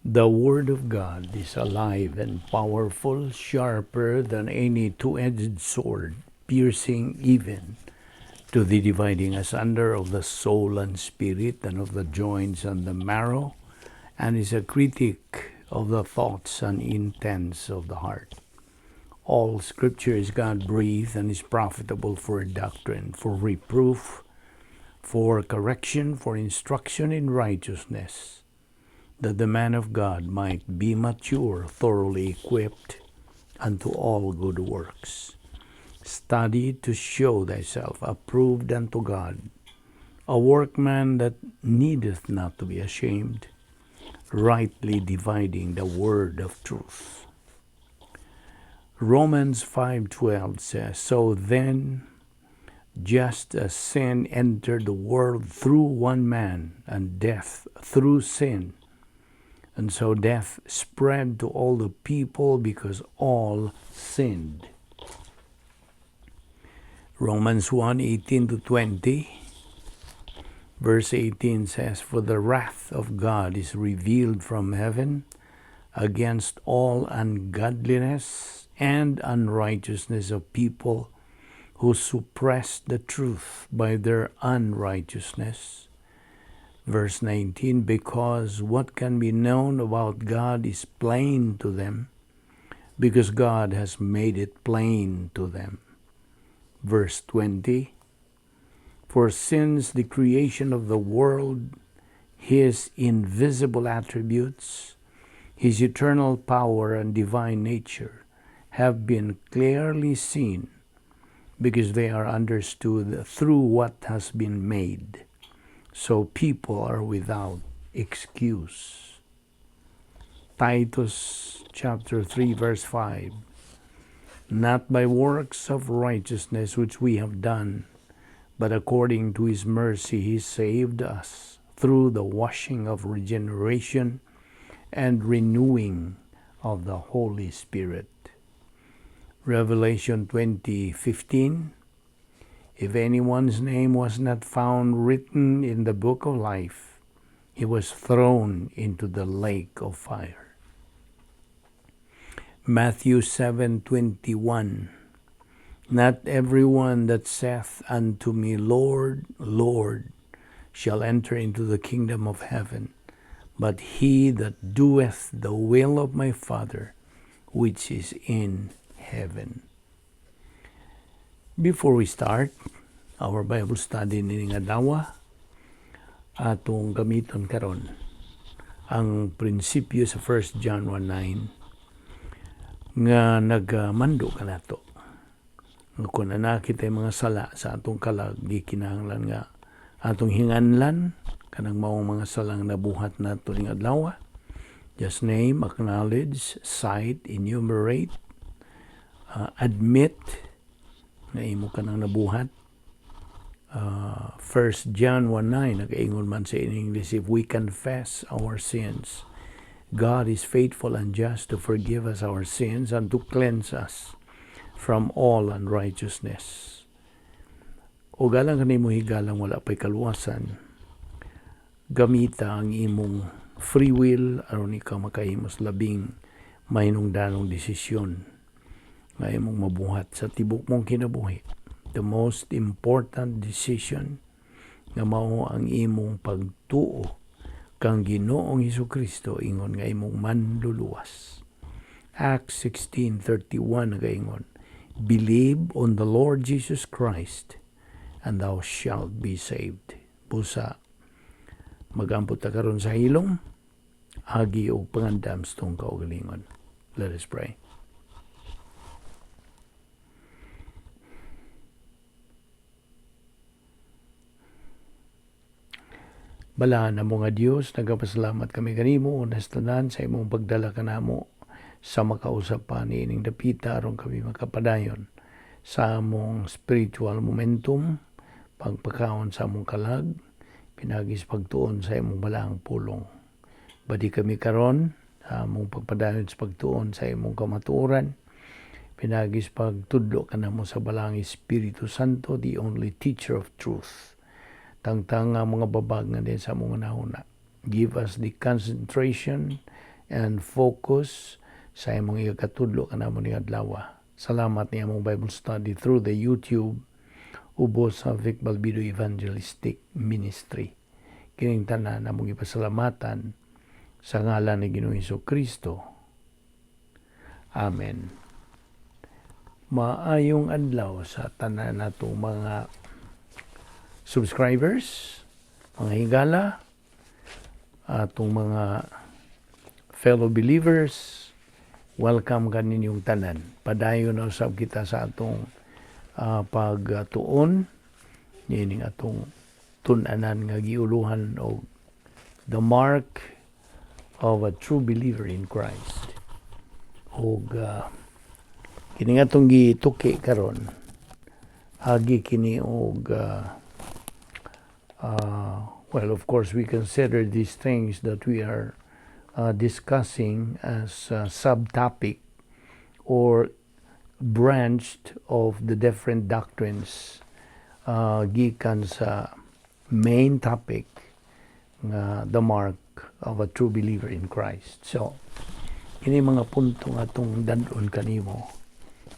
The Word of God is alive and powerful, sharper than any two-edged sword, piercing even to the dividing asunder of the soul and spirit, and of the joints and the marrow, and is a critic of the thoughts and intents of the heart. All Scripture is God-breathed and is profitable for doctrine, for reproof, for correction, for instruction in righteousness, that the man of God might be mature, thoroughly equipped unto all good works. Study to show thyself approved unto God, a workman that needeth not to be ashamed, rightly dividing the word of truth. Romans 5:12 says, "So then, just as sin entered the world through one man, and death through sin, and so death spread to all the people because all sinned." Romans 1:18 to 20, verse 18 says, "For the wrath of God is revealed from heaven against all ungodliness and unrighteousness of people who suppress the truth by their unrighteousness." Verse 19, "Because what can be known about God is plain to them, because God has made it plain to them." Verse 20, "For since the creation of the world, His invisible attributes, His eternal power and divine nature, have been clearly seen, because they are understood through what has been made. So people are without excuse." Titus chapter 3 verse 5, "Not by works of righteousness which we have done, but according to His mercy He saved us through the washing of regeneration and renewing of the Holy Spirit." Revelation 20:15, "If anyone's name was not found written in the book of life, he was thrown into the lake of fire." Matthew 7:21, "Not everyone that saith unto me, 'Lord, Lord,' shall enter into the kingdom of heaven, but he that doeth the will of my Father which is in heaven." Before we start our Bible study nining adlaw, atong gamiton karon ang prinsipyo sa 1 John 1:9 nga nagmando kanato nga kung naa kitay mga sala sa atong kalag, gikinahanglan nga atong hinganlan kanang maong mga salang nabuhat nato ning adlaw. Just name, acknowledge, cite, enumerate, admit nga imo kanang nabuhat. 1 John 1:9 nagaingon man sa in English, "If we confess our sins, God is faithful and just to forgive us our sins and to cleanse us from all unrighteousness." O galang kanimo higalang wala pa'y kaluwasan, gamita ang imong free will aron ikaw makahimos labing mahinungdanong desisyon nga imong mabuhat sa tibok mong kinabuhi. The most important decision nga mao ang imong pagtuo kang Ginoong Hesukristo ingon nga imong manluluwas. Acts 16:31 nagaingon, "Believe on the Lord Jesus Christ and thou shalt be saved." Busa magampo ta karon sa hilom agi og pangandam sa atong kaugalingon. Let us pray. Balaan na mo nga Dios, nagapasalamat kami kanimo unas tanan sa imong pagdala kanamo sa makausap pa niining dapita aron kami makapadayon sa among spiritual momentum, pagpakaon sa among kalag, pinagis pagtuon sa imong balaang pulong. Badi kami karon sa among pagpadayon sa pagtuon sa imong kamatuoran, pinagis pagtudlo kanamo sa balaang Espiritu Santo, the only teacher of truth. Tangtang ang mga babag nga din sa among nahuna. Give us the concentration and focus sa imong ikatudlo kanamo ning adlaw. Salamat ni among Bible study through the YouTube ubos sa Vic Balbido Evangelistic Ministry. Kining tanan among ipasalamatan sa ngalan ni Ginoong Kristo. Amen. Maayong adlaw sa tanan natong mga subscribers, mga higala, atong mga fellow believers, welcome kaninyong tanan. Padayon na usab kita sa atong pagtuon niining atong tun-anan nga giuluhan og "The Mark of a True Believer in Christ". Og kini nga atong gituki karon, agi kini og well, of course, we consider these things that we are discussing as a subtopic or branched of the different doctrines gikan sa main topic nga "The Mark of a True Believer in Christ". So, kini mga punto nga atong dad-on kanimo,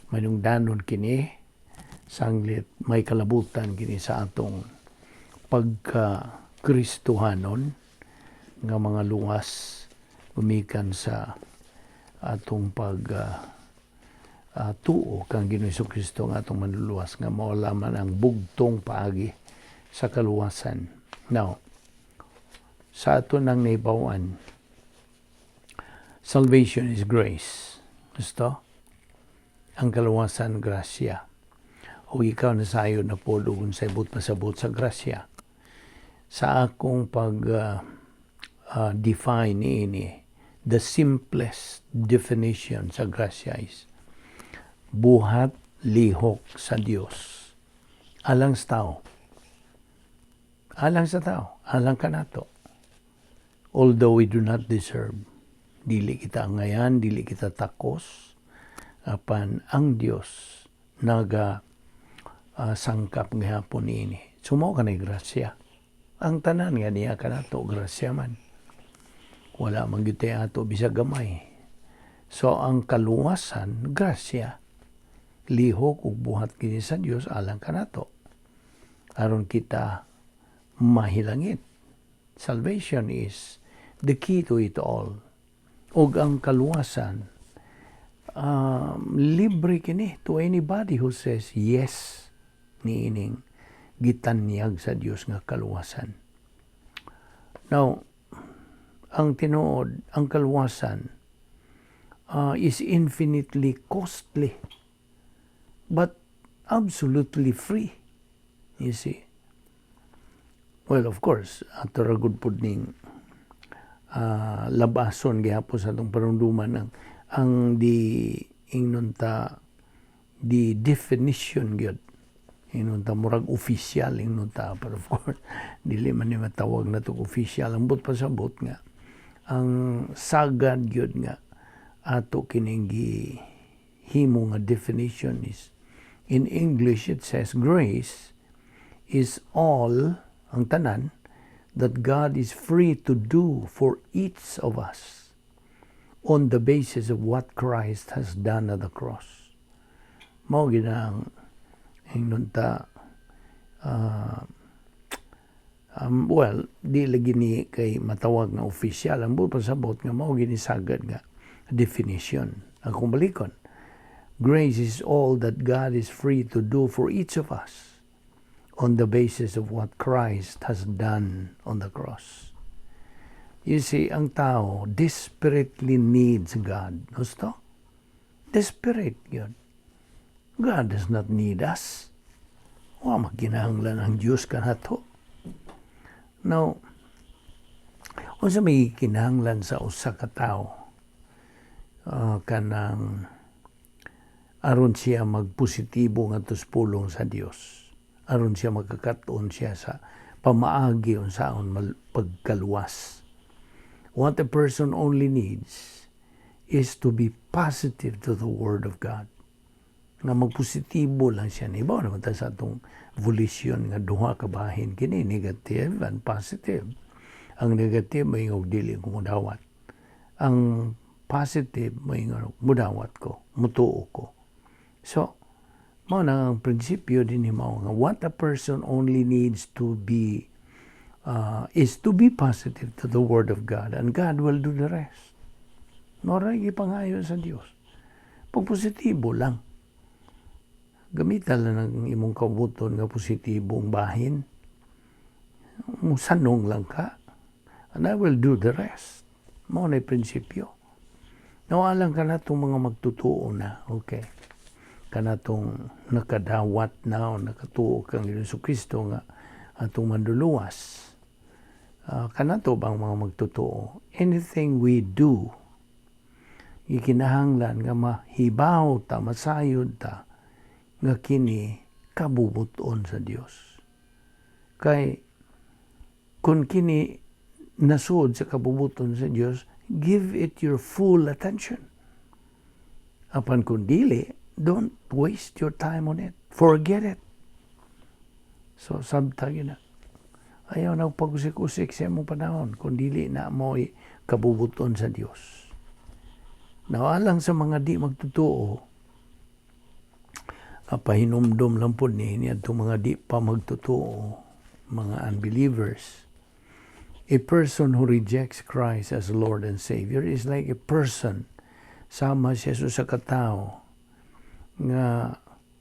manungdanon kini sanglit may kalabutan kini sa atong pagka Kristohanon nga mga luwas gumikan sa atong pag tuo kang Ginoong Kristo nga atong manluluwas, nga mao man ang bugtong paagi sa kaluwasan. Now, sa ato nang nahibaw-an, salvation is grace. Gusto? Ang kaluwasan, grasya. O ikaw nasayod na po doon sa ibot pasabot sa grasya. Sa akong pag define ini, the simplest definition sa grasya is buhat lihok sa Dios alang sa tao. Alang sa tao, alang kanato. Although we do not deserve, dili kita angayan, dili kita takos, apan ang Dios naga sangkap gihapon niini. So mao kanay grasya. Ang tanan nga niya kanato, grasya man. Wala man gyud ato bisag gamay. So ang kaluwasan, grasya. Lihok ug buhat kini sa Dios alang kanato. Aron kita mahilangit. Salvation is the key to it all. Ug ang kaluwasan, libre kini to anybody who says yes niining gitanyag sa Dios nga kaluwasan. Now, ang tinuod, ang kaluwasan is infinitely costly but absolutely free. You see? Well, of course, ato ra gud pud ning labason gihapon sa atong panumduman ang di ingnon ta the definition gyud, ingnon ta murag official ingnon ta, but of course dili man ni matawag na to official. Ang buot pasabot nga ang sagad gyud nga ato kining gihimo nga definition is, in English it says, "Grace is all," ang tanan, "that God is free to do for each of us on the basis of what Christ has done at the cross." Mao ginang ingnon ta well, di lagi ni kay matawag nga official. Ang buot pasabot nga mao gini sagad nga definition. Ang kung balikon, grace is all that God is free to do for each of us on the basis of what Christ has done on the cross. You see, ang tao desperately needs God. Gusto? Desperate yun. God does not need us. Wa magkinahanglan ang Diyos kanato. Now, unsa may kinahanglan sa usa ka tawo kanang aron siya magpositibo ngadto sa pulong sa Dios, aron siya magkakat-on siya sa pamaagi unsaon pagkaluwas? What a person only needs is to be positive to the Word of God, nga magpositibo lang siya. Ibaw naman ta sa atong volition nga duha ka bahin kini, negative and positive. Ang negative may og dili ko modawat. Ang positive moingon, "Mudawat ko, mutuo ko." So, mao na ang prinsipyo din mao nga what a person only needs to be is to be positive to the Word of God, and God will do the rest. Mao ra gipangayo sa Dios. Pag positibo lang. Gamitan lang ng imong kabuton nga positibong bahin. Musanong lang ka. And I will do the rest. Mao na prinsipyo. Nawalang ka na itong mga magtutuo na, okay? Kanatong nakadawat na o nakatuo kang Hesus Kristo nga atong Manluluwas. Kanato bang mga magtutuo? Anything we do, ikinahanglan nga mahibaw ta, masayod ta, nga kini kabubuton sa Dios. Kay kung kini nasud sa kabubuton sa Dios, give it your full attention. Apan kung dili, don't waste your time on it. Forget it. So, sabta na. Ayaw na pag-usik-usik sa imong panahon kung dili na mo kabubuton sa Dios. Nawalang sa mga di magtotoo, pahinumdom lang po ni itong mga di pa magtotoo, mga unbelievers. A person who rejects Christ as Lord and Savior is like a person, sama siya sa katao, nga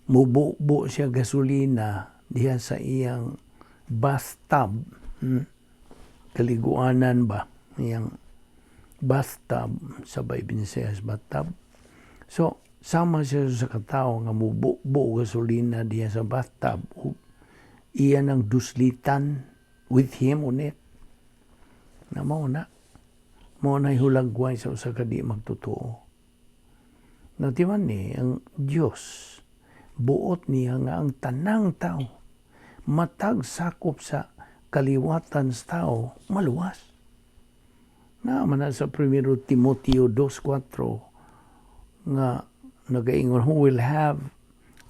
mububo siya gasolina diha sa iyang bathtub, Kaliguanan ba? Iyang bathtub sa Visayas, bathtub. So, sama siya sa katao nga mububo gasolina diha sa bathtub ug iya nang duslitan with him on it. Na mao na. Mao na hulagway sa usa ka di magtotoo. Natiman ni ang Dios, buot niya nga ang tanang tao, matag sakop sa kaliwatan sa tao, maluwas. Na man na sa 1 Timoteo 2.4 nga nagaingon, who will have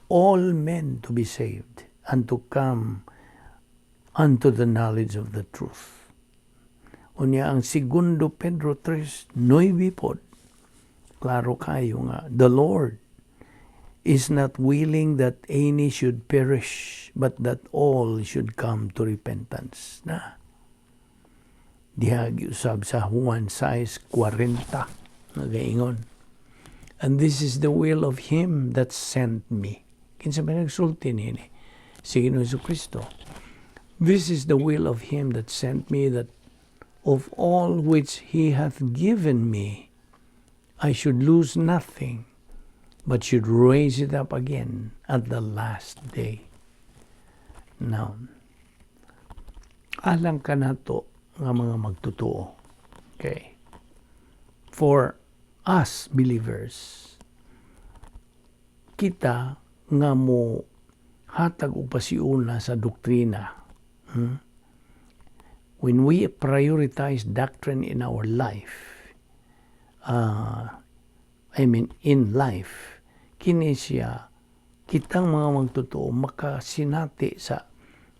all men to be saved and to come unto the knowledge of the truth. Unya ang Segundo Pedro 3.9 pod, klaro kayo nga, the Lord is not willing that any should perish, but that all should come to repentance. Na. Diha giusab sa Juan 6.40, nagaingon, "And this is the will of Him that sent me." Kinsa ba nagsulti nini? Si Ginoong Kristo. "This is the will of Him that sent me, that of all which He hath given me, I should lose nothing, but should raise it up again at the last day." Now, alang kanato nga mga magtotoo. Okay. For us believers, kita nga mo hatag og pasiuna sa doktrina. When we prioritize doctrine in our life, I mean in life, kini siya, kitang mga magtotoo makasinati sa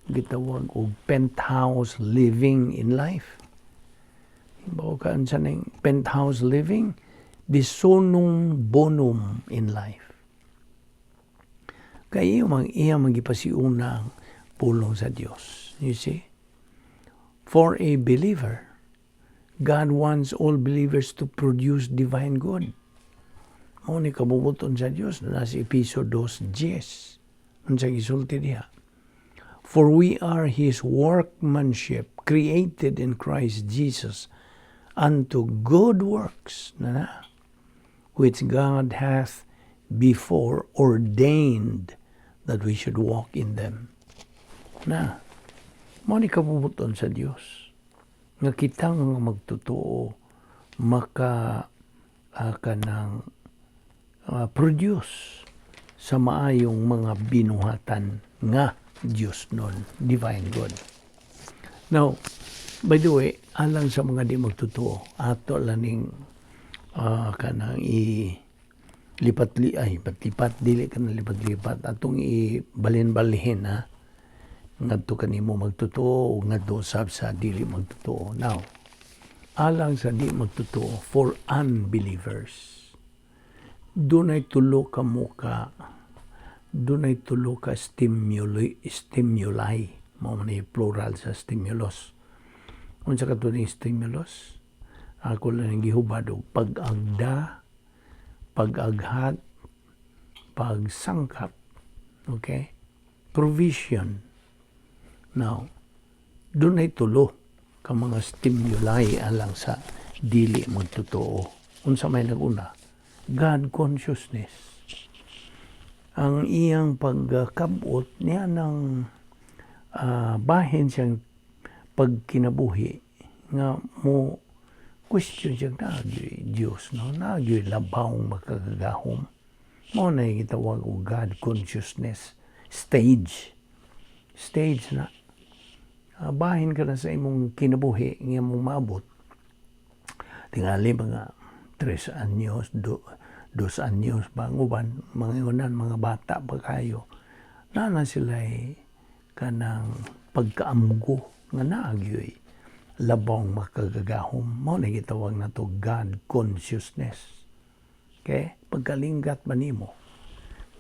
gitawag og penthouse living in life. Bawo ka sa ning penthouse living, de sonum bonum in life. Kay iyo mang iya magipasiuna ang pulong sa Dios. You see? For a believer, God wants all believers to produce divine good. Mao ni kabubuton sa Dios na sa Epeso 2.10. Unsa gisulti diha? "For we are His workmanship, created in Christ Jesus unto good works," na na, "which God hath before ordained that we should walk in them." Na, mao ni kabubuton sa Dios. Nga kitang mga magtotoo maka kanang produce sa maayong mga binuhatan nga Diyos nun, divine good. Now, by the way, alang sa mga di magtotoo, ato laning kanang i lipat li ay lipat dili ka na lipat-lipat, atong i balin-balhin ha, ngadto kanimo magtotoo o ngadto sab sa dili magtotoo. Now, Alang sa di magtotoo, for unbelievers. Dunay tulo ka muka, dunay tulo ka stimuli, stimuli. Mao man plural sa stimulus. Unsa ka ning stimulus? Ako lang gihubad og pag-agda, pag-aghat, pagsangkap. Okay? Provision. Now, dunay tulo ka mga stimuli alang sa dili magtotoo. Unsa may naguna? God consciousness. Ang iyang pagkabot niya ng bahin siyang pagkinabuhi nga mo question siya, naa gyoy Diyos, no? Naa gyoy labawng makagagahom. Mao na gitawag og God consciousness stage. Stage na bahin ka na sa imong kinabuhi nga imong maabot, tingali mga 3 anyos, 2 anyos ba, ang uban mga unan, mga bata pa kayo na sila kanang pagkaamgo nga naa gyoy labawng makagagahom. Mao na gitawag nato God consciousness. Okay? Pagkalinggat ba nimo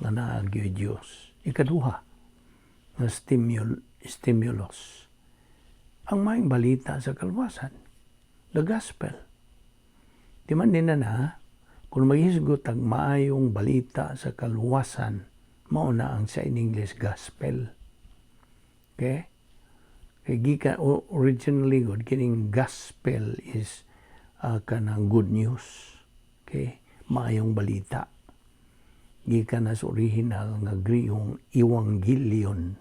nga naa gyoy Dios? Ikaduha nga stimulus, ang maayong balita sa kalwasan, the gospel. Di man nina na, kung maghisgot ang maayong balita sa kaluwasan, mao na ang sa in English gospel. Okay? Kay gika originally good kining gospel is kanang good news. Okay? Maayong balita. Gikan na sa original nga Griegong euangelion.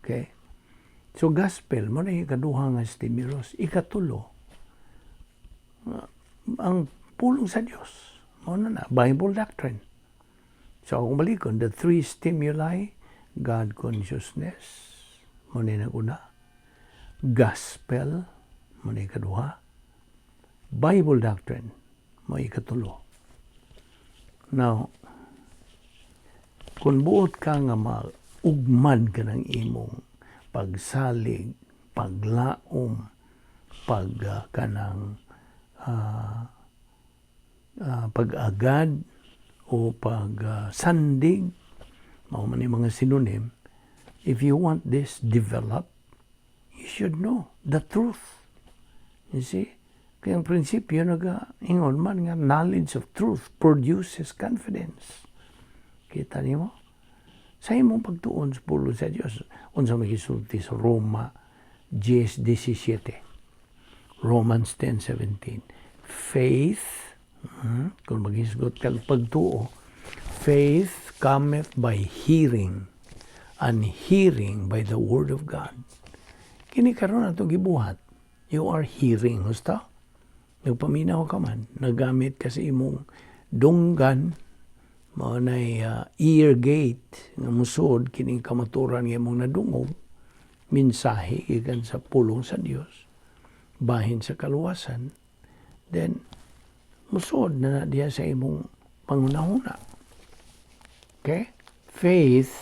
Okay? So gospel mao na ikaduha nga stimulus. Ikatulo, ang pulong sa Dios. Mao na na, Bible doctrine. So akong balikon, the three stimuli: God consciousness, mao na una, gospel, mao na ikaduha, Bible doctrine, mao ikatulo. Now, kung buot ka nga maugmad ka ng imong pagsalig, paglaom, pag kanang pag-agad o pag sandig, mao man yung mga synonym, if you want this develop, you should know the truth. You see? Kaya ang prinsipyo naga-ingon man nga knowledge of truth produces confidence. Kita nimo? Sa imong pagtuon sa pulong sa Dios, unsa may gisulti sa Roma 10:17? Romans 10:17. Faith, kung maghisgot kag pagtuo, faith cometh by hearing, and hearing by the word of God. Kini karon atong gibuhat. You are hearing, husto? Nagpaminaw ka man, nagamit ka sa imong dunggan, mao nay ear gate nga musod kining kamaturan nga imong nadungog, mensahe gikan sa pulong sa Dios bahin sa kaluwasan, then musod na na diya sa imong pangunahuna. Okay? Faith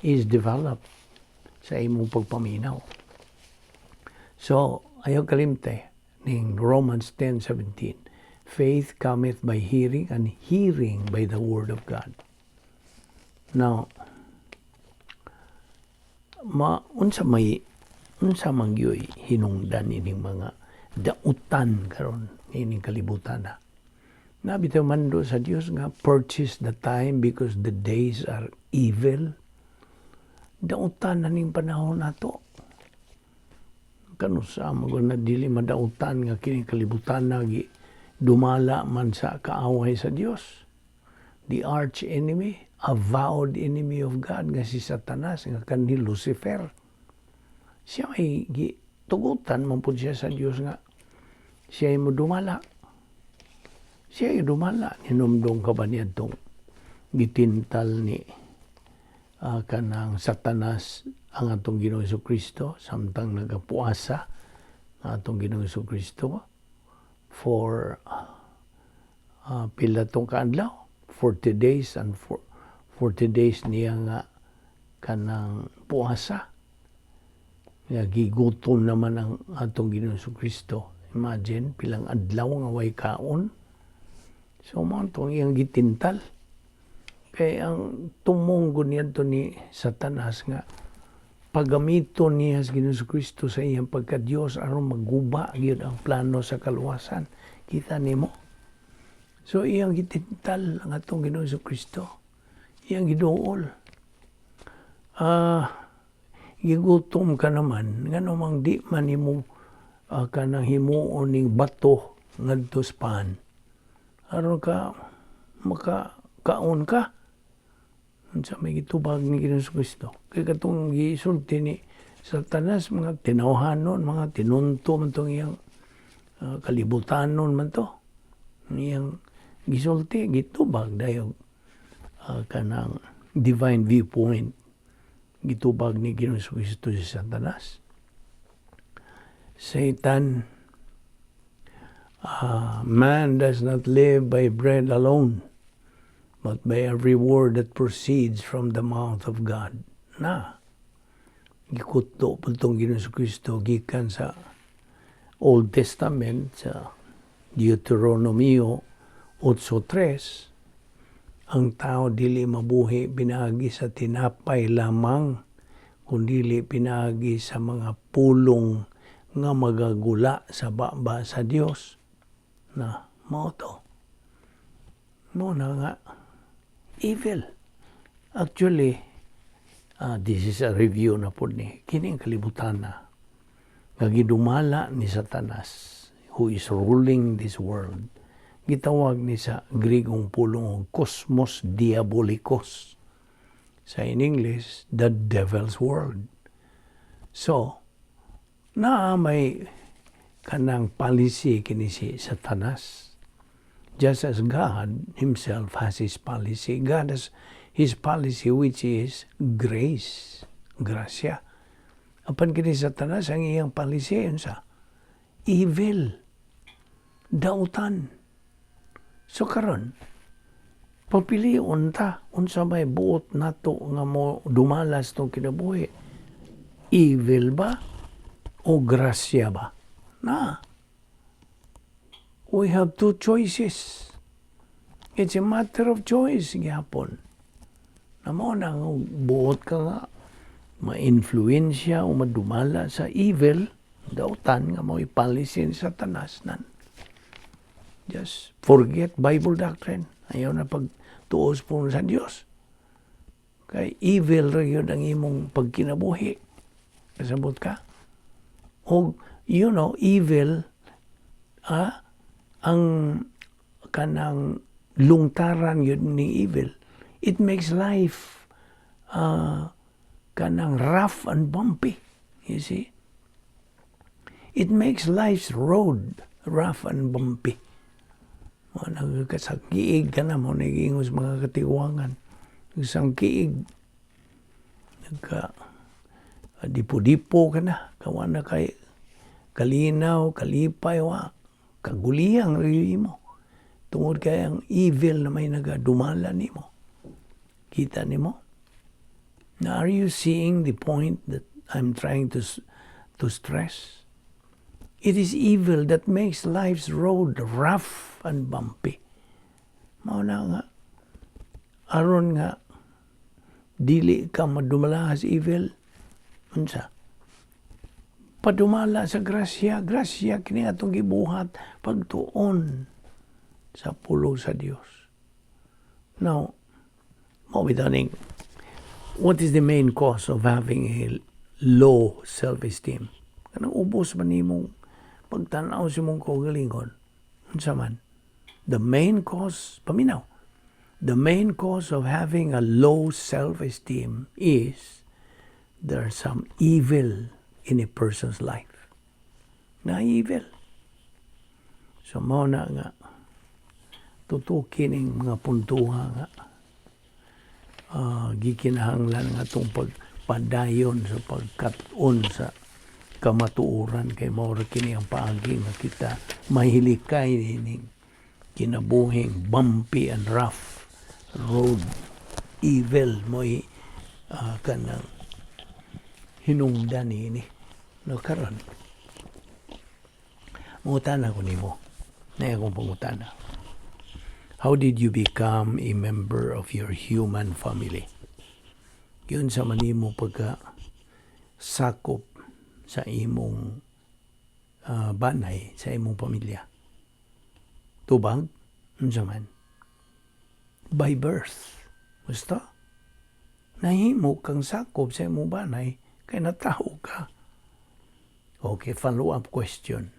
is developed sa imong pagpaminaw. So, ayaw kalimte ning Romans 10:17. Faith cometh by hearing, and hearing by the word of God. Now, ma unsa man gyoy hinungdan ining mga dautan karon ining kalibutan na? Naa bitaw mando sa Dios nga purchase the time because the days are evil. Dautan na ning panahon nato. Kanusa man na dili madautan nga kining kalibutan na gi dumala man sa kaaway sa Dios? The arch enemy, avowed enemy of God nga si Satanas nga kanhi Lucifer. Siya ay gi tugutan man pud siya sa Dios nga siya ay modumala. Siya ay dumala. Hinumdong ka ba niya itong gitintal ni kanang Satanas ang atong Ginoong Kristo samtang nagapuasa ang atong Ginoong Kristo for pila tong kaadlaw, 40 days and for 40 days niya nga kanang puasa nga gigutom naman ang atong Ginoong Kristo? Imagine, pilang adlaw nga way kaon. So mao to ang iyang gitintal. Kay ang tumong niya ni Satanas nga pagamiton niya sa Ginoong Kristo sa iyang pagka-Diyos aron maguba gyud ang plano sa kaluwasan. Kita nimo? So iyang gitintal ang atong Ginoong Kristo. Iyang giduol. Gigutom ka naman, ngano mang di man nimo kanang himuon ning bato ngadto sa pan aron ka maka kaon ka? Unsa may gitubag ni Ginoong Kristo? Kay katong gisulti ni Satanas, mga tinawhanon, mga tinunto man tong iyang kalibutanon man to. Iyang gisulti, gitubag dayon kanang divine viewpoint, gitubag ni Ginoong Kristo si Satanas. Satan, "Man does not live by bread alone, but by every word that proceeds from the mouth of God." Na, gikuto po itong Ginoong Kristo gikan sa Old Testament, sa Deuteronomio 8.3, ang tao dili mabuhi pinaagi sa tinapay lamang, kundili pinaagi sa mga pulong nga magagula sa baba sa Dios. Na mao to. Mao na nga evil. Actually, this is a review na po ni kini ang kalibutan na nga gidumala ni Satanas, who is ruling this world. Gitawag ni sa Griegong pulong kosmos diabolikos. Sa in English, the devil's world. So, naa may kanang policy kini si Satanas. Just as God himself has his policy. God has his policy, which is grace, grasya. Apan kini Satanas, ang iyang policy unsa? Evil. Dautan. So karon, papilion ta unsa may buot nato nga mo dumala sa atong kinabuhi. Evil ba o grasya ba? Na. We have two choices. It's a matter of choice gyapon. Na mao na nga buot ka nga ma-influensya o madumala sa evil, dautan nga mo policy ni Satanas nan. Just forget Bible doctrine. Ayaw na pagtuos po sa Dios. Kay evil ra gyud ang imong pagkinabuhi. Kasabot ka? O, evil, ang kanang lungtaran yun ni evil, it makes life kanang rough and bumpy. You see? It makes life's road rough and bumpy. Mo nagkasangkiig ka na mo nagingos mga katiwangan. Sangkiig, nagka dipo-dipo ka na, kawa na kay kalinaw, kalipay, wa kaguliyang ra mo. Tungod kay ang evil na may nagadumala nimo. Kita nimo? Now, are you seeing the point that I'm trying to stress? It is evil that makes life's road rough and bumpy. Mao na nga, aron nga dili ka madumala sa evil, unsa? Padumala sa grasya, grasya kini atong gibuhat pagtuon sa pulong sa Dios. Now, mao bitaw ning, what is the main cause of having a low self-esteem? Kanang ubos man nimong pagtan-aw sa imong kaugalingon. Unsa man? The main cause, paminaw. The main cause of having a low self-esteem is there's some evil in a person's life. Na evil. So mao na nga tutukin ning mga puntuha nga gikinahanglan nga atong pagpadayon sa pagkat-on sa kamatuoran kay mao ra kini ang paagi nga kita mahilikay ning kinabuhing bumpy and rough road, evil mo'y kanang hinungdan ini no. Karon, Mangutana ko nimo. Na akong pangutana. How did you become a member of your human family? Giunsa man nimo pagka sakop sa imong banay, sa imong pamilya? Tubag? Unsa man? By birth. Basta? Nahimo kang sakop sa imong banay kay natawo ka. Okay, follow-up question.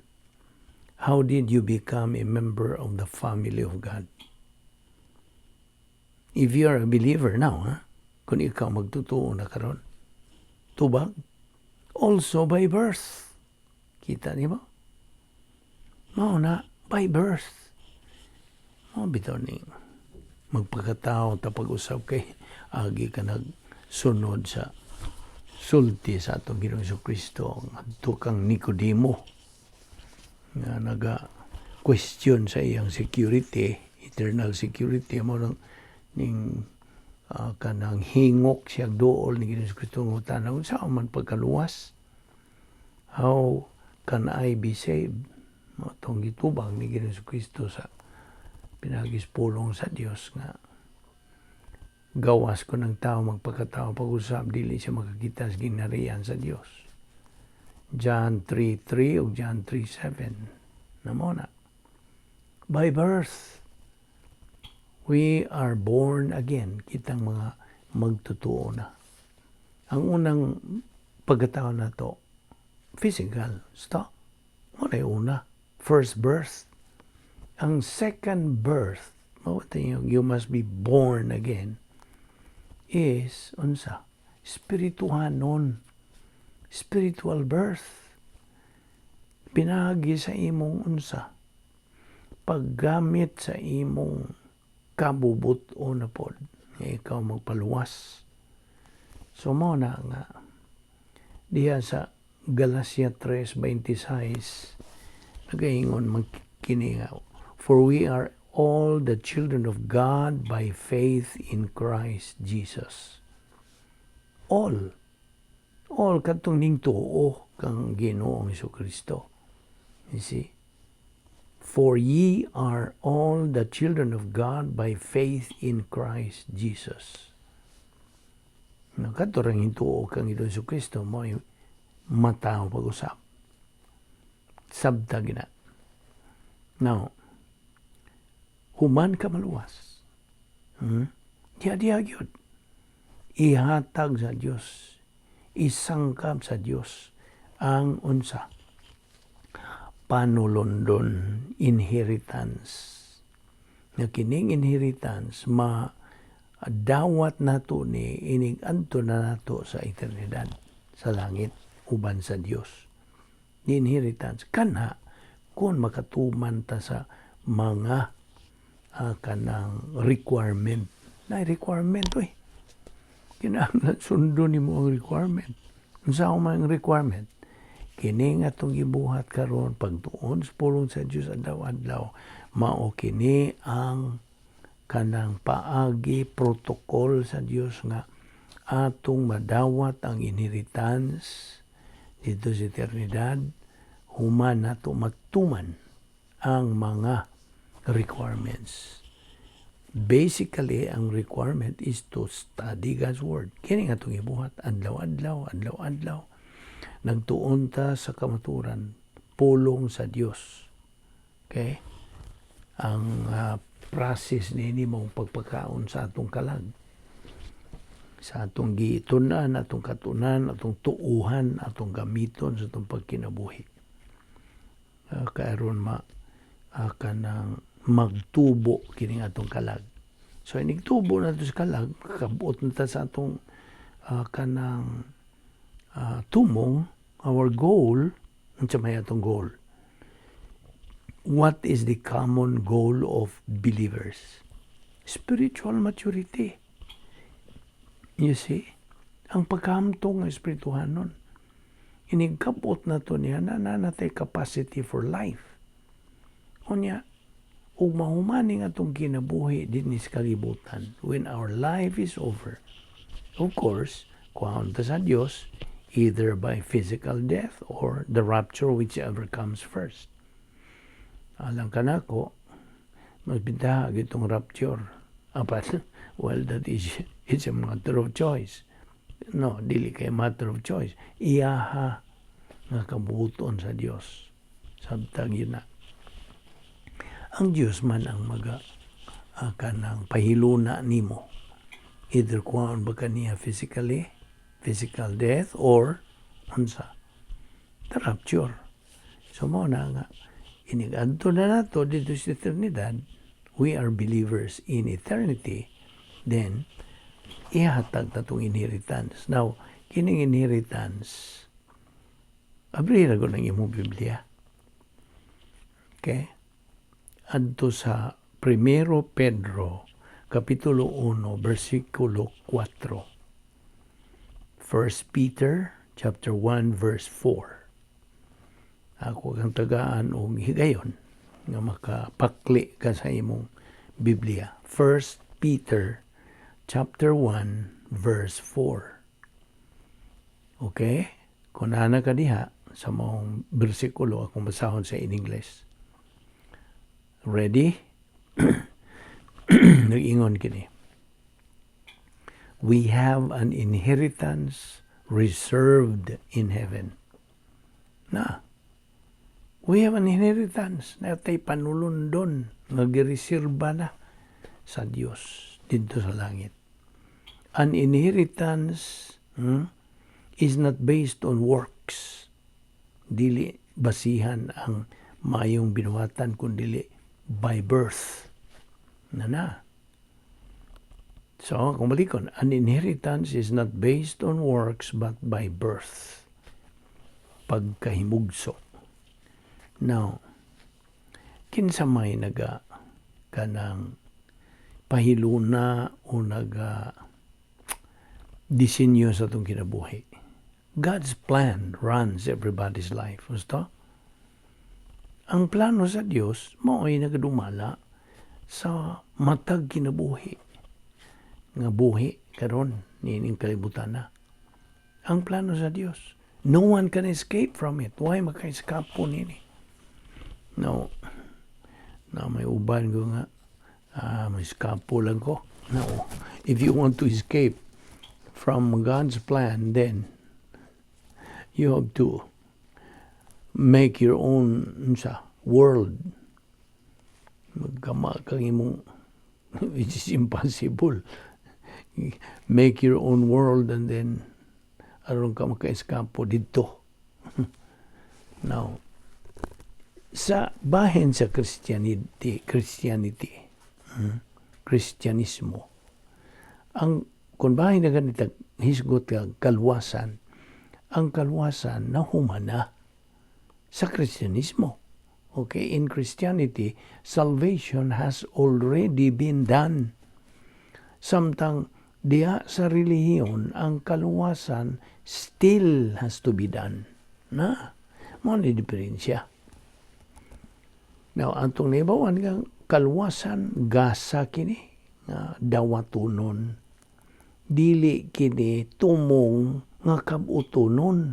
How did you become a member of the family of God? If you are a believer now, ha? Kung ikaw magtutuo na karon, tubag, also by birth. Kita niyo ba? Mao na, by birth. Mao bitaw ni magpakatao ta pag-usab kay agi ka nagsunod sa sulti sa atong Ginoong Kristo adto kang Nicodemo nga naga question sa iyang security, eternal security. Mo nang ning kanang hingok siya duol ni Ginoong Kristo, ngutana unsa man pagkaluwas, "How can I be saved?" Mao tong gitubag ni Ginoong Kristo sa pinaagi sa pulong sa Dios nga gawas kon ang tao magpakatao pag-usab, dili siya makakita sa gingharian sa Dios. John 3:3 ug John 3:7 na mo na. By birth, we are born again, kitang mga magtutuo na. Ang unang pagkatao na to, physical, stop. Mao na una, first birth. Ang second birth, mao you must be born again, is unsa? Spirituhanon. Spiritual birth. Pinaagi sa imong unsa? Paggamit sa imong kabubut-on na pod nga ikaw magpaluwas. So mo na nga diha sa Galatia 3:26 nagaingon man kini nga, "For we are all the children of God by faith in Christ Jesus." All. All kadtong ning tuo kang Ginoong Kristo. You see? "For ye are all the children of God by faith in Christ Jesus." No, kadto rang hintuo kang Ginoong Kristo mo matawo pag-usab. Sabta gina. Now, human ka maluwas. Diya diya gyud. Ihatag sa Dios. Isangkap sa Dios ang unsa? Panulondon, inheritance. Nga kining inheritance ma dawat nato ni inig adto na nato sa eternidad sa langit uban sa Dios. The inheritance kanha kung makatuman ta sa mga kanang requirement. Na requirement oy. Kinahanglan sundon nimo ang requirement. Unsa man ang requirement? Kini nga atong gibuhat karon, pagtuon sa pulong sa Dios adlaw-adlaw, mao kini ang kanang paagi, protocol sa Dios nga atong madawat ang inheritance dito sa eternidad human nato matuman ang mga requirements. Basically, ang requirement is to study God's Word. Kini nga itong ibuhat, adlaw-adlaw, adlaw-adlaw. Nagtuon ta sa kamaturan, pulong sa Dios. Okay? Ang process nini mong pagpakaon sa atong kalag. Sa atong giitunan, atong katunan, atong tuuhan, atong gamiton sa atong pagkinabuhi. Karon ma kanang magtubo kining atong kalag. So inig tubo na to sa kalag, kabuot na ta sa atong kanang tumong, our goal, unsa may atong goal? What is the common goal of believers? Spiritual maturity. You see? Ang pagkahamtong ng espirituhanon. Inig kabot na to niya na natay capacity for life. Unya, ug mahumaning atong kinabuhi dinhi sa kalibutan, when our life is over, of course, kuhaon ta sa Dios, either by physical death or the rapture, whichever comes first. Alang kanako, mas bintaha itong rapture. Apan, well, that is, it's a matter of choice. No, dili kay matter of choice. Iyaha nga kabuoton sa Dios. Sabtang yun na. Ang Dios man ang maga kanang pahiluna nimo. Either kuhaon ba kaniya physically, physical death, or unsa? The rapture. So mao na nga, inig-adto na nato dito sa eternidad, we are believers in eternity, then ihatag na itong inheritance. Now, kining inheritance, abri ra ko ng imong Biblia. Okay? Adto sa Primero Pedro, Kapitulo 1, versikulo 4. 1 Peter, chapter 1, verse 4. Ako kang tagaan og higayon nga makapakli ka sa imong Biblia. 1 Peter chapter 1 verse 4. Okay? Kung ana ka diha sa maong bersikulo, akong basahon sa in English. Ready? Nag-ingon kini. "We have an inheritance reserved in heaven." Na. We have an inheritance na tay panulundon nga gireserba na sa Dios didto sa langit. An inheritance is not based on works. Dili basihan ang mayong binuhatan kun dili by birth. Na na. So, kung balikon, an inheritance is not based on works but by birth. Pagkahimugso. Now, kinsa may naga kanang pahiluna o naga disenyo sa atong kinabuhi? God's plan runs everybody's life. Gusto? Ang plano sa Dios mao'y nagadumala sa matag kinabuhi nga buhi karon niining kalibutan na. Ang plano sa Dios. No one can escape from it. Why maka-escape nini? No. Na may uban ko nga may escape lang ko. No. If you want to escape from God's plan, then you have to make your own unsa, world. Magkama kang imong, which is impossible. Make your own world and then aron ka maka-eskapo didto. Now, sa bahin sa Christianity, Kristyanismo, ang kung bahin na ganita hisgot ka kalwasan, ang kalwasan nahuman na sa Kristyanismo. Okay, in Christianity, salvation has already been done. Samtang diha sa relihiyon, ang kaluwasan still has to be done. Na, mao ni diferensya. Now, antong naibawan nga kaluwasan gasa kini nga dawatonon. Dili kini tumong nga kabutonon.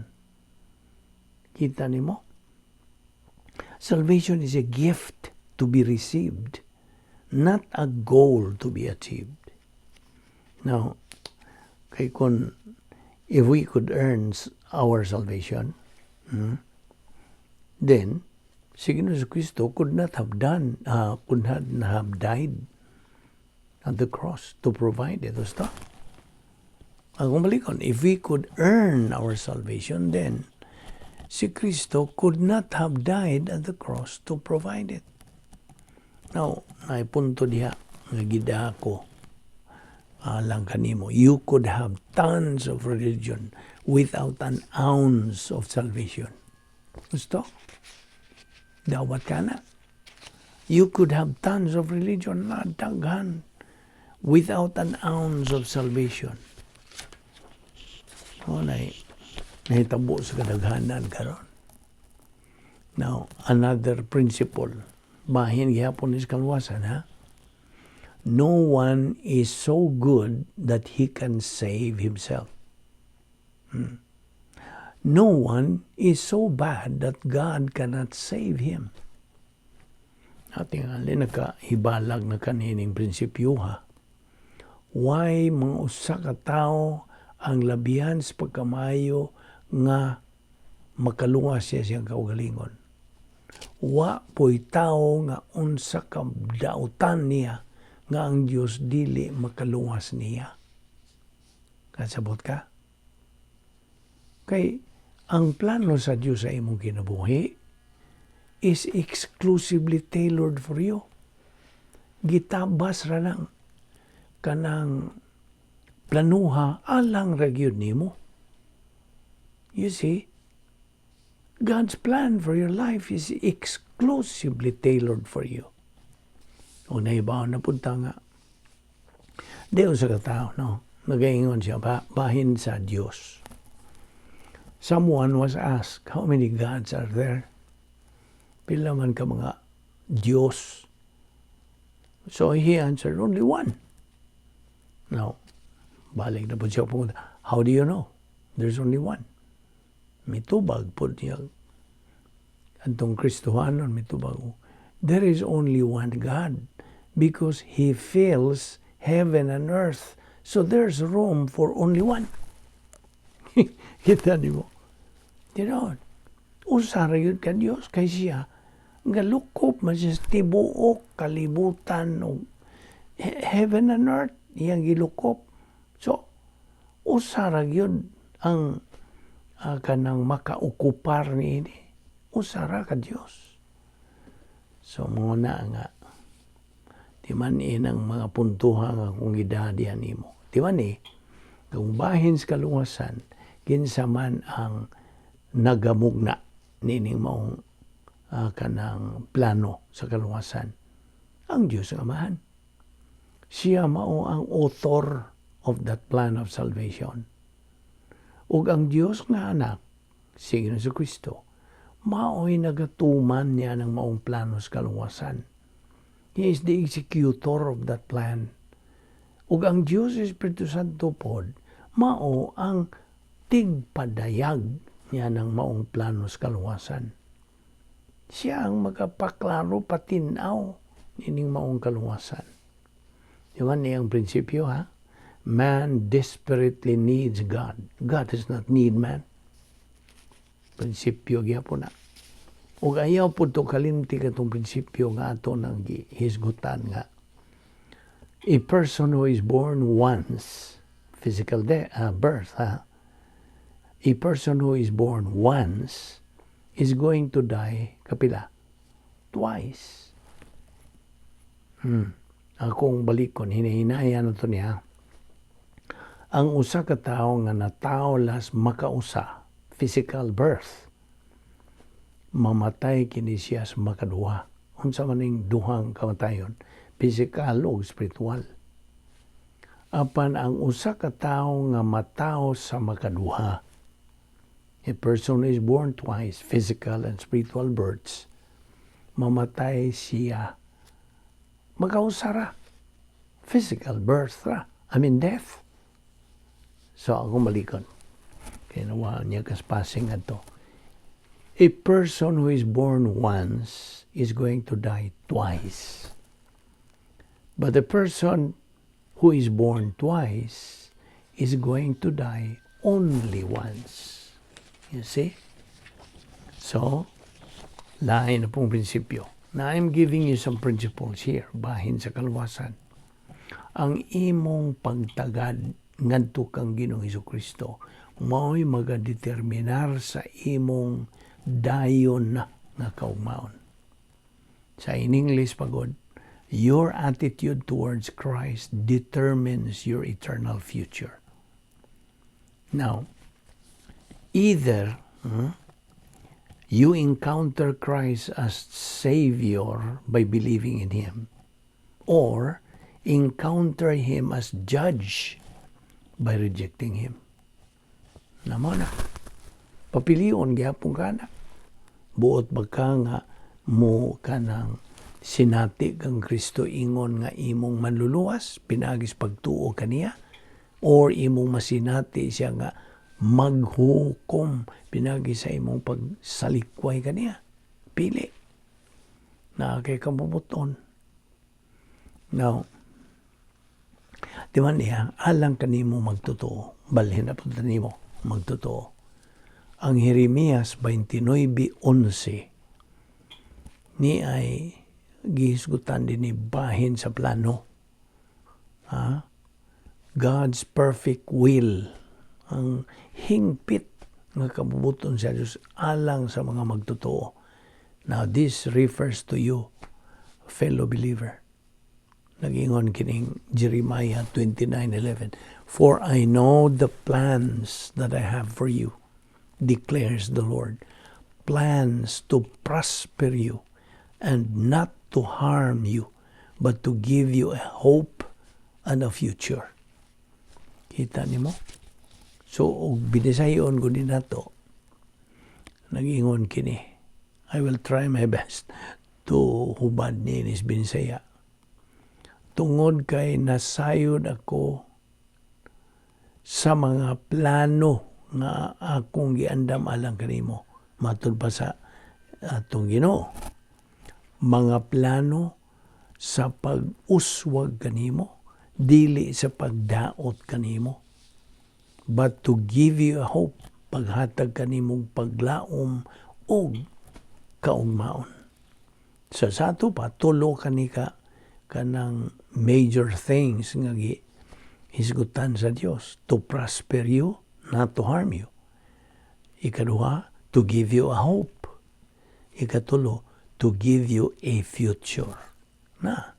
Kita nimo? Salvation is a gift to be received, not a goal to be achieved. Now, kay kung if we could earn our salvation, then si Ginoong Kristo could not have died on the cross to provide it. Basta. Ang balikon, if we could earn our salvation, then si Kristo could not have died at the cross to provide it. Now, naay punto diha nga gidako lang kanimo. You could have tons of religion without an ounce of salvation. Gusto? Dawat ka na. You could have tons of religion na daghan without an ounce of salvation. O, na nahitabo sa kadaghanan karon. Now, another principle, bahin gihapon is kalwasan, ha? No one is so good that he can save himself. No one is so bad that God cannot save him. Ating ali nakahibalag na kanining prinsipyo, ha. Why mga usa ka tawo ang labihan sa pagkamayo nga makaluwas siya siyang kaugalingon? Wa po'y tao nga unsa ka dautan niya nga ang Dios dili makaluwas niya. Kasabot ka? Kay ang plano sa Dios sa imong kinabuhi is exclusively tailored for you. Gitabas ra lang kanang planuha alang ra gyud nimo. You see, God's plan for your life is exclusively tailored for you. O naibaw na punta nga. Di sa katao, no? Nagaingon siya, bahin sa Diyos. Someone was asked, "How many gods are there?" Pila man ka mga Diyos? So he answered, "Only one." Now, balik na po siya pumunta. "How do you know there's only one?" Mitubag po niya. Antong Kristohanon, mitubag. "There is only one God because He fills heaven and earth. So there's room for only one." Kita nimo? Tinuod. Usa ra gyud ka Dios kay siya nga lukop man siya sa tibuok kalibutan og heaven and earth iyang gilukop. So usa ra gyud ang kanang makaokupar niini. Usa ra ka Dios. So mao na nga di man inang mga puntuha nga kung gidadihan nimo. Di man eh, kung bahin sa kaluwasan, kinsa man ang nagamugna nining maong kanang plano sa kaluwasan? Ang Diyos ang Amahan. Siya mao ang author of that plan of salvation. Ug ang Diyos nga anak, si Ginoong Kristo, mao'y nagatuman niya ng maong plano sa kaluwasan. He is the executor of that plan. Ug ang Diyos Espiritu Santo pod, mao ang tigpadayag niya ng maong plano sa kaluwasan. Siya ang magapaklaro, patinaw nining maong kaluwasan. Di ba niyang prinsipyo, ha? Man desperately needs God. God does not need man. Prinsipyo gyapon na. Ug ayaw po to kalimti katong prinsipyo nga ato nang gihisgutan nga a person who is born once, physical birth, ha? A person who is born once is going to die kapila? Twice. Akong balikon, hinahinayan na to niya. Ang usa ka tawo nga natawo las makausa, physical birth, mamatay kini siya sa makaduha. Unsa man ning duhang kamatayon? Physical o spiritual. Apan ang usa ka tawo nga matawo sa makaduha, a person is born twice, physical and spiritual births, mamatay siya makausa ra. Physical birth ra. I mean death. So ako malikon. Kaya nawa niya kaspasing ato. A person who is born once is going to die twice. But the person who is born twice is going to die only once. You see? So, lain na pong prinsipyo. Now, I'm giving you some principles here, bahin sa kaluwasan. Ang imong pagtagad ngadto kang Ginoong Kristo mao'y magadeterminar sa imong dayon na nga kaugmaon. Sa in English pagod, your attitude towards Christ determines your eternal future. Now, either you encounter Christ as Savior by believing in Him, or encounter Him as Judge by rejecting Him. Namo na. Papilion gyapon ka na. Buot ba ka nga mo kanang sinati kang Kristo ingon nga imong manluluwas pinagis pagtuo kaniya, or imong masinati siya nga maghukom pinagi sa imong pagsalikway kaniya? Pili. Naa kay kabubut-on. Now, di man niya, alang kanimo magtotoo, balhin na punta nimo magtotoo. Ang Jeremias 29:11 ni ay gihisgutan din ni bahin sa plano. Ha? God's perfect will, ang hingpit nga kabubuton sa Diyos alang sa mga magtotoo. Now, this refers to you, fellow believer. Nagingon kining Jeremiah 29:11, "For I know the plans that I have for you, declares the Lord, plans to prosper you and not to harm you, but to give you a hope and a future." Kita nimo? So, og binisayon ko din nato, nagingon kini, I will try my best to hubad ni is Binisaya. "Tungod kay nasayod ako sa mga plano nga akong giandam alang kanimo," matud pa sa atong Ginoo. "Mga plano sa pag-uswag kanimo, dili sa pagdaot kanimo, but to give you a hope," paghatag kanimong paglaom og kaugmaon. Sa ato pa, tulo kani ka kanang major things nga gi hisgutan sa Dios: to prosper you, not to harm you. Ikaduha, to give you a hope. Ikatulo, to give you a future. Na,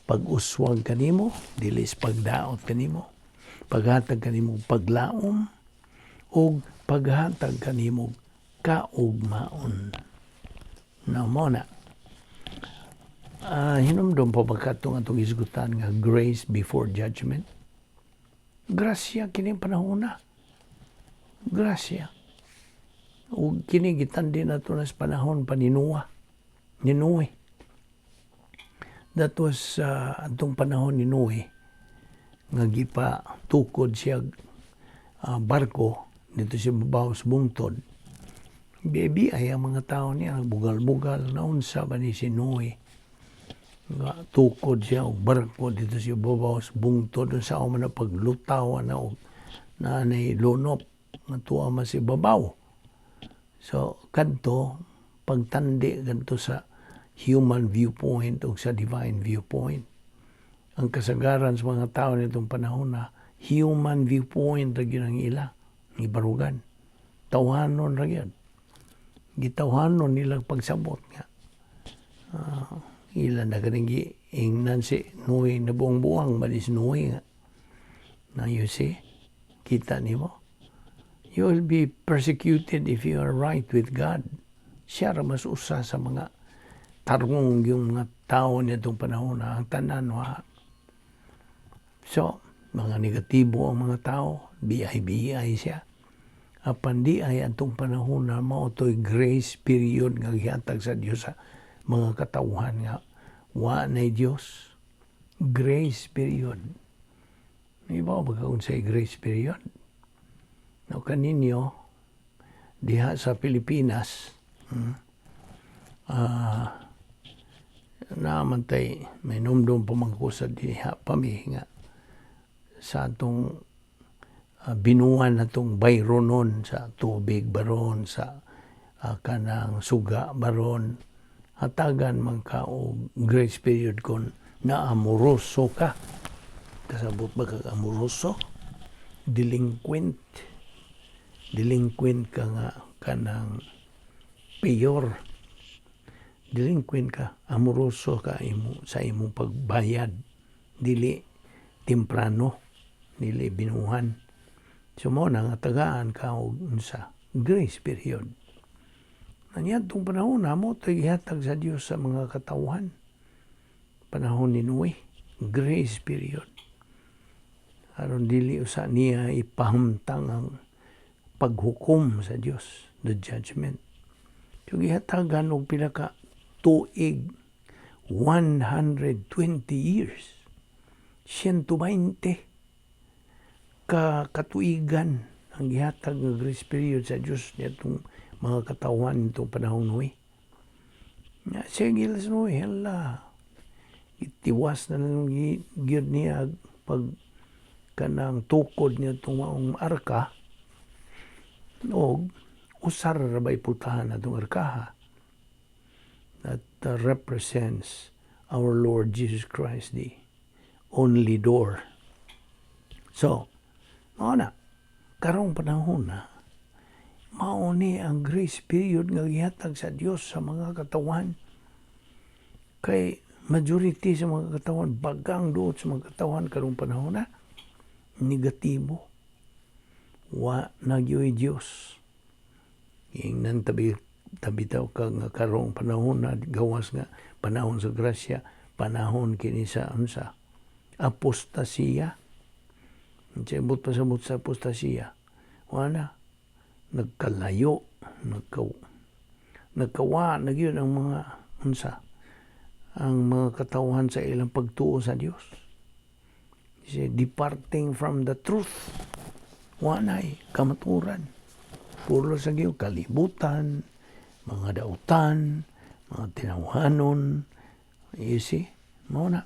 pag-uswag kanimo, dili sa pagdaot kanimo, paghatag kanimo paglaom, ug paghatag kanimo kaugmaon. Na mo na. Hinumdum pa ba katong atong hisgutan nga grace before judgment? Grasya kini panahon na. Grasya. Ug kini gitandi nato na sa panahon pa ni Noah. Ni Noe. That was atong panahon ni Noe nga gipa tukod siya barko dito sa babaw sa bungtod. Bibi ay ang mga tao niya nagbugal-bugal na unsa ba ni si Noe nga tukod siya og barko dito sa babaw sa bungtod, unsa man na paglutaw na og naanay lunop nga tuwa man si babaw. So kadto pagtandi kadto sa human viewpoint o sa divine viewpoint. Ang kasagaran sa mga tao nitong panahon na human viewpoint ra gyud ang ila gibarugan. Tawhanon ra gyud. Gitawhanon nila pagsabot nga. Ila na ganing ingnan si Noe na buong buwang ba si Noe nga. Now you see, kita nimo. You will be persecuted if you are right with God. Siya ra mas usa sa mga tarong yung mga tao nitong panahon na ang tanan wa. So, mga negatibo ang mga tao, BI-BI siya. Apan di ay atong panahon na mao to'y grace period nga gihatag sa Dios sa mga katawhan nga wa na Dios. Grace period. Iba ba ka unsay grace period? No, kaninyo diha sa Pilipinas, naman tay may numdum pa man ko sa diha pa mi nga sa atong binuan natong bayronon sa tubig baron, sa kanang suga baron, hatagan man ka og grace period kon naamoroso ka. Kasabot ba kag amoroso? Delinquent, delinquent ka nga kanang payor, delinquent ka, amoroso ka imo sa imong pagbayad, dili temprano, dili binuhan. So mo na nga tagaan ka og unsa, grace period. Naniadtong panahon na mo to'y gihatag sa Dios sa mga katawhan. Panahon ni Noe, grace period. Aron dili usa niya ipahamtang ang paghukom sa Dios, the judgment. So gihatagan og pila ka tuig, 120 years. 120 ka katuigan ang gihatag nga grace period sa Dios niadtong mga katawhan nitong panahon Noe. Nga sige no hala. Itiwas na lang gyud niya pag kanang tukod niya itong maong arka og usar ra ba iputahan atong arkaha that represents our Lord Jesus Christ, the only door. So, mao na, karong panahon na, mao ni ang grace period nga gihatag sa Dios sa mga katawan. Kay majority sa mga katawan, bagang duot sa mga katawan karong panahon na, negatibo. Wa na gyoy Dios. Ingnan tabi tabitaw ka nga karong panahon na, gawas nga panahon sa grasya, panahon kini sa unsa, apostasiya. Unsay buot pasabot sa apostasiya? Wala nagkalayo, nagkawa na gyud ang mga unsa, ang mga katawhan sa ilang pagtuo sa Dios. Say, departing from the truth. Wanay kamaturan. Puro sa gyud kalibutan, mga dautan, mga tinawhanon. You see? Mao na.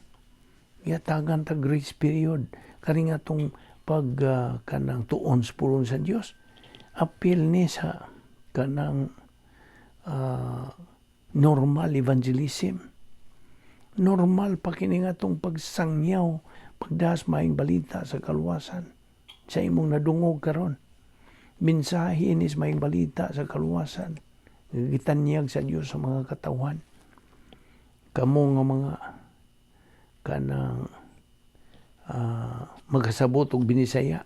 Gihatagan ta grace period. Kani nga tong pag kanang tuon sa pulong sa Dios, apil ni sa kanang normal evangelism. Normal pa kini nga tong pagsangyaw, pagdas maayong balita sa kaluwasan. Sa imong nadungog karon. Mensahe ni sa maayong balita sa kaluwasan. Gitanyag sa Dios sa mga katawhan. Kamo nga mga kanang magkasabot og Binisaya.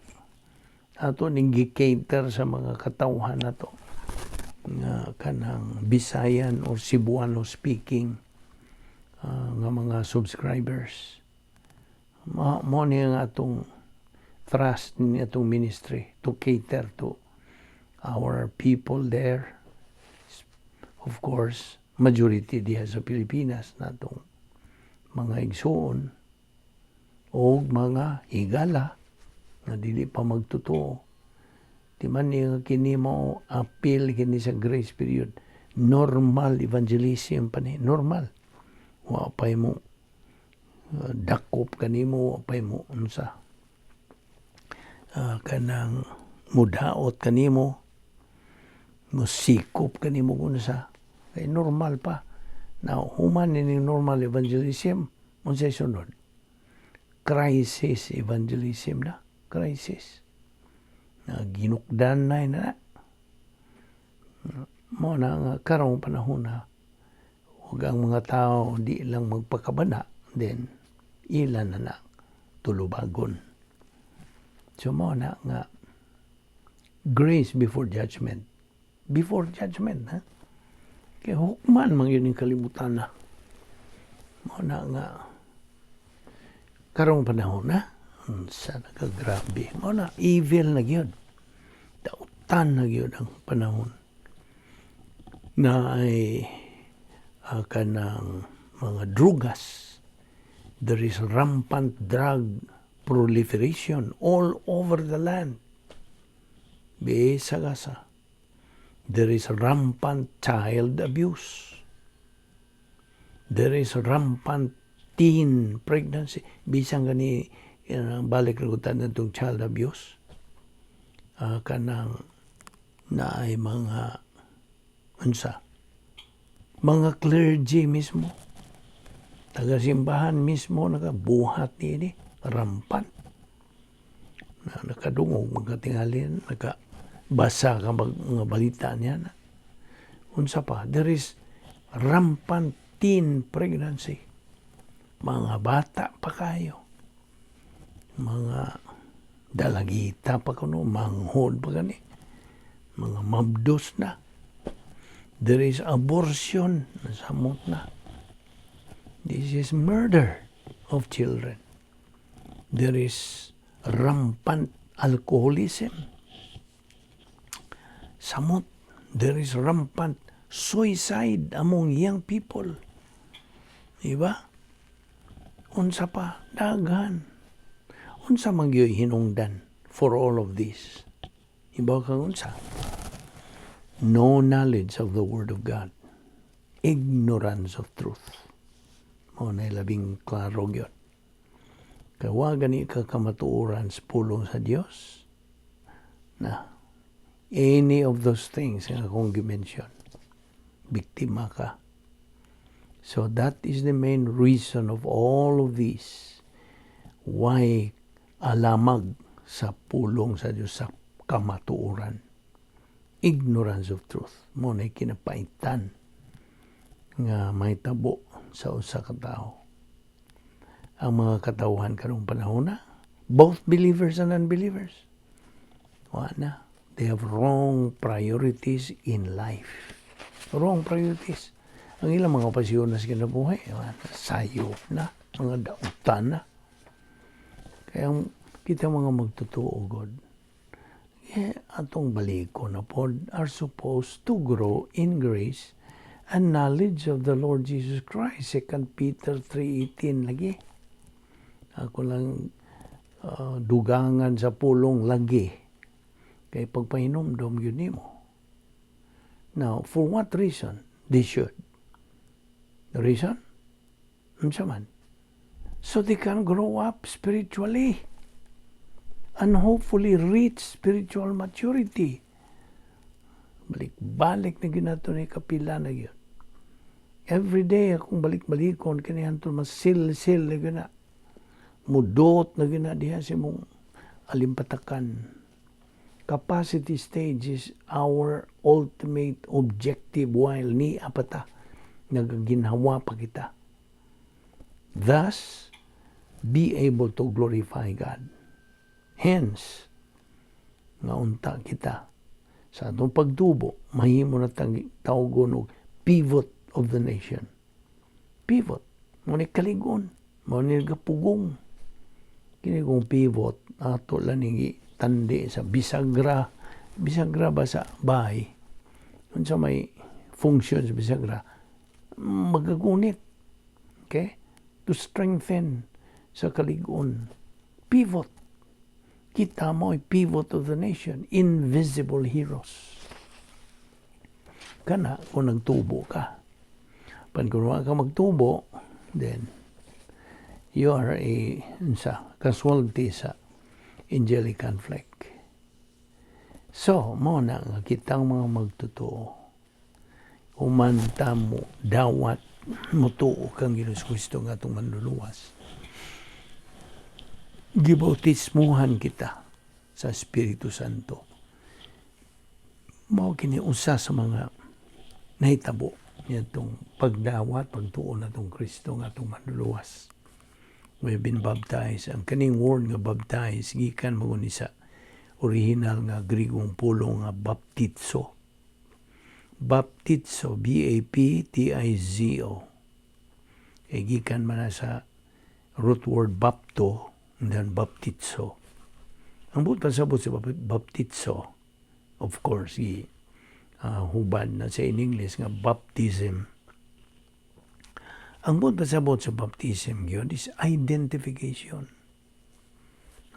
Ato ning gi-cater sa mga katawhan nato nga kanang Bisayan or Cebuano speaking nga mga subscribers. Mo ni ang atong thrust ni atong ministry to cater to our people there. Of course, majority diha sa Pilipinas natong mga igsuon o mga higala nga dili pa magtotoo. Di man ni nga kini mo appeal kini sa grace period. Normal evangelism pa ni, normal. Wa pa mo dakop kanimo, wa pa mo unsa. Kanang mudaot kanimo, musikop kanimo unsa. Kay normal pa. Now, human ni normal evangelism, unsay sunod? Crisis evangelism na. Crisis. Na ginukdan na na. Mo na nga karong panahon na ug ang mga tao di lang magpakabana, then ila na na tulubagon. So mo na nga grace before judgment. Before judgment, ha? Kay hukman man yun yung kalibutan na. Mo na nga karong panahon na unsa nakagrabe. Mo na evil na gyud. Dautan na gyud ang panahon na ay kanang mga drugas. There is rampant drug proliferation all over the land. Bisa gasa. There is rampant child abuse. There is rampant teen pregnancy. Bisan gani balik ra gud itong child abuse. Kanang na ay mga unsa, mga clergy mismo, taga simbahan mismo nakabuhat niini, rampant na nakadungog magkatingalin, nakabasa ka mga balita niya na unsa pa. There is rampant teen pregnancy, mga bata pa kayo, mga dalagita pa kuno, manghod pa gani, mga mabdos na. There is abortion, samot na. This is murder of children. There is rampant alcoholism, samot. There is rampant suicide among young people. Diba? Unsa pa? Daghan. Unsa man gyud hinungdan for all of this? Iba kang unsa? No knowledge of the Word of God. Ignorance of truth. Mao na labing klaro gyud. Kay wa gani ka kamatuoran sa pulong sa Dios na any of those things nga akong gi-mention, biktima ka. So that is the main reason of all of these. Why alamag sa pulong sa Dios, sa kamatuoran. Ignorance of truth. Mao na kinapaitan nga mahitabo sa usa ka tawo. Ang mga katawhan karong panahon na, both believers and unbelievers, wa na. They have wrong priorities in life. Wrong priorities. Ang ilang mga pasyon na sa kinabuhi, sayop na, mga dautan na. Kaya kita mga magtotoo, God, yeah, atong baliko na pod are supposed to grow in grace and knowledge of the Lord Jesus Christ. 2 Peter 3:18 lagi. Ako lang dugangan sa pulong lagi. Kay pagpahinomdom yun nimo. Now, for what reason they should? The reason? Unsa man? So they can grow up spiritually and hopefully reach spiritual maturity. Balik-balik na ginato ni kapila na yun. Every day akong balik-balikon kini hantod masil-sil na gina. Mudot na gina diha sa imong alimpatakan. Capacity stage is our ultimate objective while ni apata nagaginhawa pa kita. Thus, be able to glorify God. Hence, nga unta kita sa atong pagtubo, mahimo na tang tawgon og pivot of the nation. Pivot. Mao ni kaligon. Mao ni gapugong. Kini kong pivot, ato lang ni tandi sa bisagra. Bisagra ba sa bahay? Unsa may function sa bisagra? Magagunit. Okay? To strengthen sa kaligon. Pivot. Kita mo ay pivot of the nation. Invisible heroes. Kana kung nagtubo ka. Pan kung ka magtubo, then you are a sa casualty sa angelic conflict. So, mao na nga kitang mga magtotoo. Humanta mo, dawat, mutuo kang Ginoong Kristo nga atong manluluwas. Gibautismuhan kita sa Espiritu Santo. Mao kini usa sa mga nahitabo niyatong pagdawat, pagtuo natong Kristo nga atong manluluwas. We have been baptized. Ang kaning word nga baptized, gikan mo ni sa original nga Grigong pulong nga baptizo. Baptizo, baptizo. E gikan man na sa root word bapto, and then baptizo. Ang buot pasabot sa baptizo, of course, gi hubad na sa in English nga baptism. Ang buot pasabot sa baptism gyud is identification.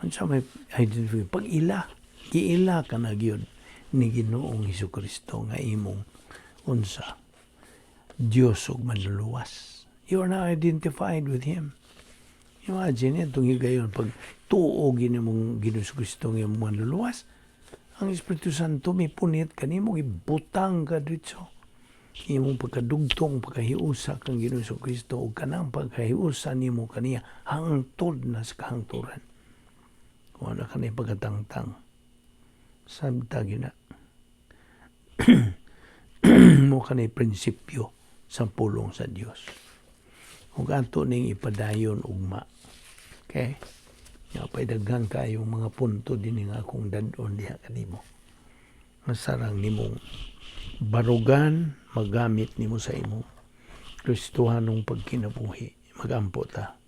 Unsa may identification? Pag-ila, giila ka na gyud ni Ginoong Hesus Kristo nga imong unsa Dios ug manluluwas. You are now identified with Him. Imagine itong higayon pag tuo gini mong Ginoong Kristo nga imong manluluwas, ang Espiritu Santo may punit kanimo, ibutang ka dito. Imong pagkadugtong, pagkahiusa kang Ginoong Kristo ug kanang pagkahiusa nimo kaniya hangtod na sa kahangturan. Wala ka na pagkatangtang. Sabta gina. Mao kanay prinsipyo sa pulong sa Dios. Ug ato ning ipadayon ugma. Okay? Nga pay daghan kayong mga punto dinhi nga akong dad-on diha kanimo. Nga sarang nimong barugan, magamit nimo sa imong Kristohanong pagkinabuhi. Magampo ta.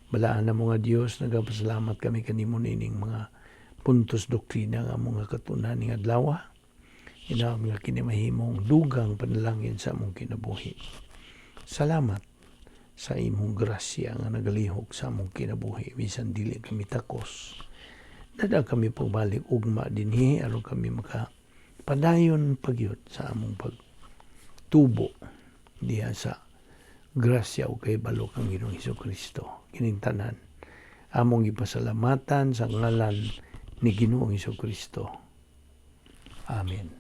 Balaan na mga Dios, nagapasalamat kami kanimo nining mga puntos doktrina nga mga katunan ning adlaw. Ina nga kini mahimong dugang panalangin sa among kinabuhi. Salamat sa imong grasya nga nagalihok sa among kinabuhi bisan dili kami takos. Dada kami pagbalik ugma dinhi aron kami maka padayon pagyud sa among pagtubo. Diha sa grasya ug kahibalo kang Ginoong Kristo. Kining tanan among gipasalamatan sa ngalan ni Ginoong Kristo. Amen.